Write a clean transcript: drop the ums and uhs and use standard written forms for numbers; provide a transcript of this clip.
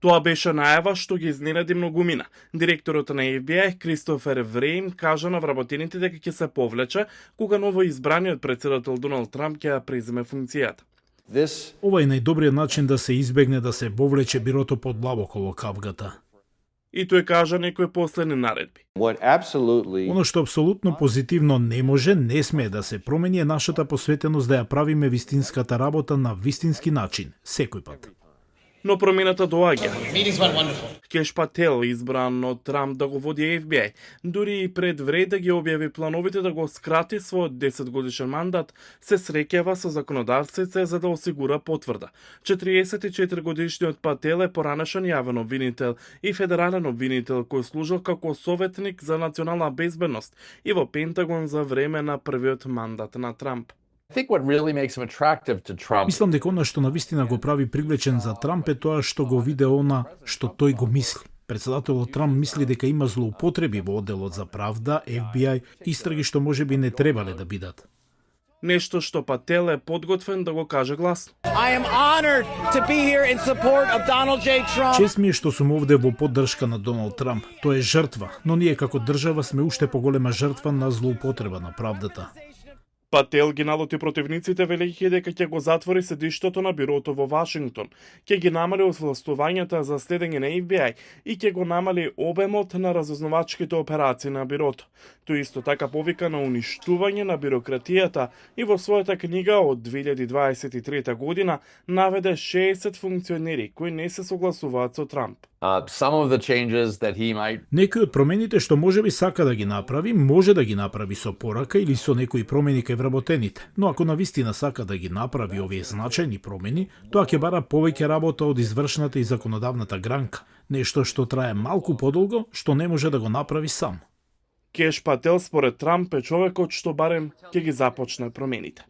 Тоа беше најава што ги изненади многумина. Директорот на FBI Кристофер Врейн кажа на вработените дека ќе се повлече кога ново избраниот председател Доналд Трамп ќе ја преземе функцијата. Ова е најдобриот начин да се избегне да се вовлече бирото подлабоко во кавгата. И тој кажа некои последни наредби. Оно што апсолутно позитивно не може, не смее да се промени е нашата посветеност да ја правиме вистинската работа на вистински начин, секој пат. Но промената доаѓа. Кеш Пател, избран од Трамп да го води FBI, дури и пред вред да ги објави плановите да го скрати својот 10-годишен мандат, се среќава со законодавците за да осигура потврда. 44-годишниот Пател е поранешен јавен обвинител и федерален обвинител кој служил како советник за национална безбедност и во Пентагон за време на првиот мандат на Трамп. Мислам дека она што навистина го прави привлечен за Трамп е тоа што го виде она што тој го мисли. Председателот Трамп мисли дека има злоупотреби во одделот за правда, FBI, истраги што можеби не требале да бидат. Нешто што Пател е подготвен да го каже гласно. Чест ми е што сум овде во поддршка на Доналд Трамп. Тој е жртва, но ние како држава сме уште поголема жртва на злоупотреба на правдата. Пател ги налути противниците велејќи дека ќе го затвори седиштето на бирото во Вашингтон, ќе ги намали овластувањата за следење на FBI и ќе го намали обемот на разузнавачките операции на бирото. Тој исто така повика на уништување на бирократијата и во својата книга од 2023 година наведе 60 функционери кои не се согласуваат со Трамп. Некои од промените што можеби сака да ги направи, може да ги направи со порака или со некои промени кај вработените, но ако навистина сака да ги направи овие значајни промени, тоа ќе бара повеќе работа од извршната и законодавната гранка, нешто што трае малку подолго, што не може да го направи сам. Кеш Пател според Трамп е човекот што барем ќе ги започне промените.